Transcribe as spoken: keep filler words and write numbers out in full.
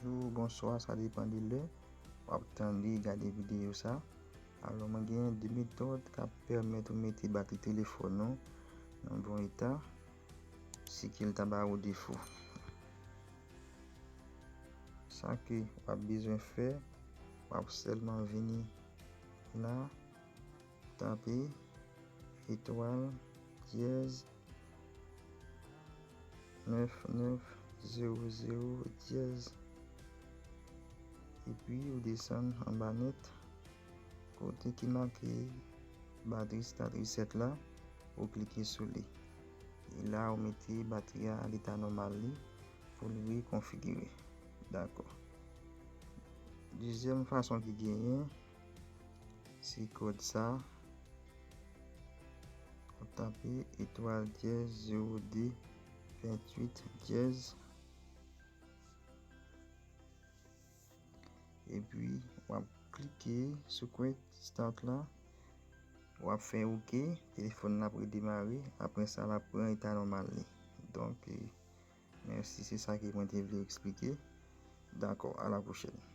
Bonjou, bonswa, sa depann de lè w ap tande, gade videyo sa. Alò, mwen gen de metòd k ap pèmèt ou mete batri telefòn ou nan bon eta, si ke l ta ba ou defo. Sa ke w ap bezwen fè, w ap sèlman vini la, tape etwal dyèz nèf nèf zewo zewo dyèz. Epi ou desann anba nèt, kote ki make batri start reset la, ou klike sou li. E la ou mete batri a leta nòmal li pou li rekonfigire. Dakò. Dezyèm fason ki genyen, se kòd sa. Ou tape etwal dyèz zewo de venntuit dyèz. Epi w ap klike sou quick start la. W ap fè OK. Telefòn la ap redemare. Apre sa, l ap pran eta nòmal li. Donk, eh, mèsi, se sa ke mwen te vle eksplike. Dakò, a la pwochèn.